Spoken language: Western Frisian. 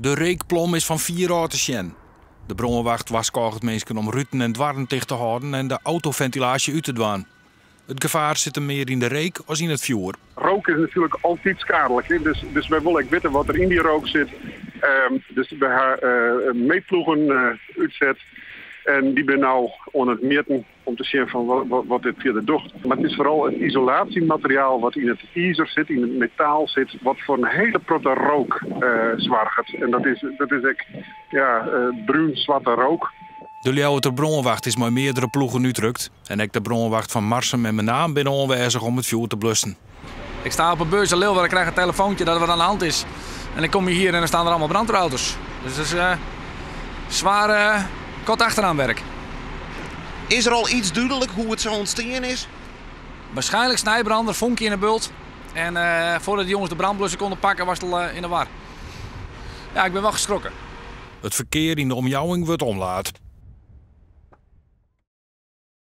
De reekplom is fan fier ôf te sjen. De brânwacht warskôget minsken om ruten en doarren ticht te hâlden en de autoventilaasje út te dwaan. It gefaar sit him mear yn de reek as yn it fjoer. Rook is natuerlik altyd skealik, dus, dus wy wolle ek witte wat der yn dy rook sit. Dus wy ha meetploegen útset en dy binne no oan it mjitten om te sjen fan wat, wat dit fierder docht. Mar it is foaral it isolatiemateriaal wat yn it izer sit, yn it metaal sit, wat foar in hiele protte rook soarget. En dat is ek, ja, brún-swarte rook. De Ljouwerter brânwacht is mei meardere ploegen útrukt en ek de brânwacht fan Marsum en Menaam binne oanwêzich om it fjoer te blussen. Ik sta op 'e beurs in Leeuwarden, ik krijg een telefoontje dat er wat aan de hand is. En dan kom je hier en dan staan er allemaal brandweerauto's. Dus dat is zwaar kort achteraan werk. Is der al iets dúdlik hoe't it sa ûntstien is? Waarschijnlijk snijbrander, vonkje in de bult. En voordat de jongens de brandblusser konden pakken, was het al in de war. Ja, ik ben wel geschrokken. It ferkear yn de omjouwing wurdt omlaat.